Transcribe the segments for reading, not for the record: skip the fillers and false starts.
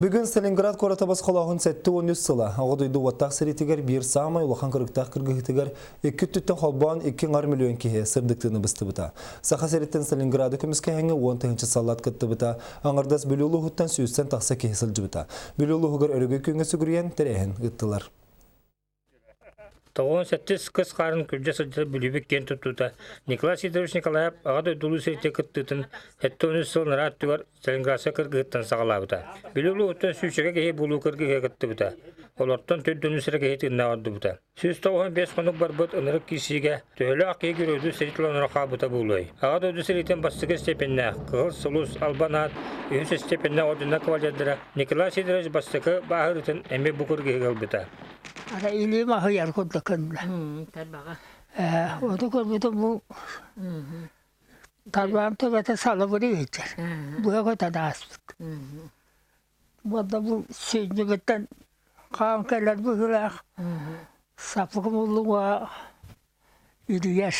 Бүгүн Сталинград куората босхолооһун 73 сыла. Оҕо дойду уоттаах сэриитигэр биир саамай улахан кырыктаах кыргыһыытыгар икки өттүттэн холбоон икки аҥар миллион киһи сырдыктыыны быстыбыта. Саха сириттэн Сталинграды көмүскэһиҥҥэ 10 тыһыынча саллаат кыттыбыта. Аҥардас Бүлүү улууһуттан сүүстэн тахса киһи сылдьыбыта. Бүлүү улууһугар өрөгөй күҥҥэ сүгүрүйэн тэрээһин ыыттылар. 97 кыс хаарын күрдьэ сылдьар Бүлүүбүт киэн туттуута Николай Сидорович Николаев Аҕа дойду Улуу сэриитэ кыттыытын 73 сыл анараа өттүгэр Сталинградскай кыргыһыттан саҕалаабыта. Бүлүү улууһуттан сүүсчэкэ киһи булуу кыргыһыыга кыттыбыта. Олортон төрдүнүс эрэ киһи тыыннаах ордубута. 195 хонук барбыт ынырык киирсиигэ төһөлөөх киһи геройдуу сэрии тыланара хаалбыта буолуой? Аҕа дойду сэриитин бастакы степеннээх Кыһыл Сулус Албан аат үһүс степеннээх орденнар кавалердара Николай Сидорович бастакы бааһырыытын эмиэ бу кыргыһыыга ылбыта. Ара илиим аһыйар курдук гынна. Тарбаҕа. Ону көрбүтүм бу тарбаҕым төбөтө салыбырыы иһитэр. Быа көтөн ааспыт. Уонна бу сүнньүгүттэн хаан кэлэр быһыылаах саппыкым уллуҥа үлүйэр.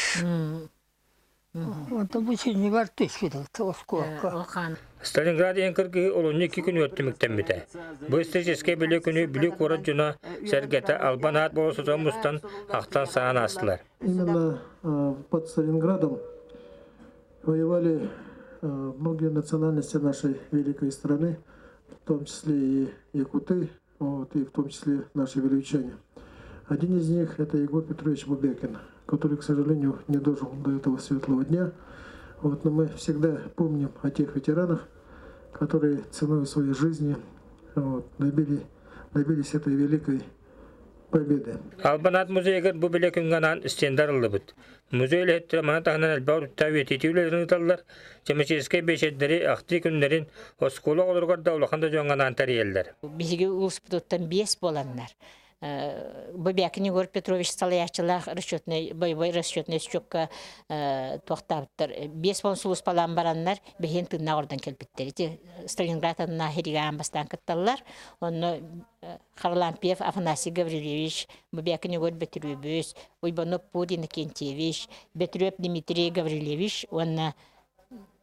Онтон бу сүнньүгэр түспүт оскуолка. Сталинград иһин кыргыһыы олунньу икки күнүгэр түмүктэммитэ. Бу историческай бэлиэ күнү Бүлүү куорат дьоно сэргэтэ албан аат болосутугар мустан ахтан-саан аастылар. Именно под Сталинградом воевали многие национальности нашей великой страны, в том числе и якуты, вот, и в том числе наши вилюйчане. Один из них – это Егор Петрович Бубякин, который, к сожалению, не дожил до этого светлого дня. Вот, но мы всегда помним о тех ветеранах, которые ценой своей жизни, вот, добились этой великой победы. Албан аат музейыгар бу бэлиэ күҥҥэ анаан стендэ арыллыбыт. Музей үлэһиттэрэ маны таһынан элбэх өрүттээх үйэтитии үлэлэрин ыыталлар, тематическай биэчэрдэри, ахтыы күннэрин оскуола оҕолоругар да улахан да дьоҥҥо анаан тэрийэллэр. Биһиги улууспутуттан биэс буоланнар Бубякин Егор Петрович салайааччылаах расчетный боевой расчетный счетка туохтаабыттар 5 уон сулууспалаан бараннар бэһиэн тыыннаах ордон кэлбиттэр. Ити Сталинград анна хиригаан бастаан кытталлар. Онно Харлампьев Афанасий Гаврильевич, Бубякин Егор Петрович, Уйбанов Пуд Иннокентьевич, Бетрев Дмитрий Гаврильевич уонна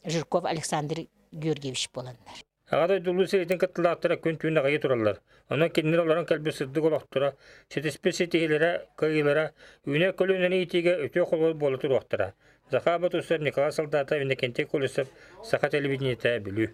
Жирков Александр Георгиевич буоланнар. Аҕа дойду Улуу сэриитин кыттыылаахтара күн-түүн аҕыйыы тураллар. Онон кинилэр олорон кэлбит сырдык олохторо, ситиспит ситиһиилэрэ, кыайыылара үүнэр көлүөнэни иитиигэ үтүө холобур буола туруохтара. Захар Батусов, Николай Солдатов, Иннокентий Колесов, Саха телевидениетэ, Бүлүү.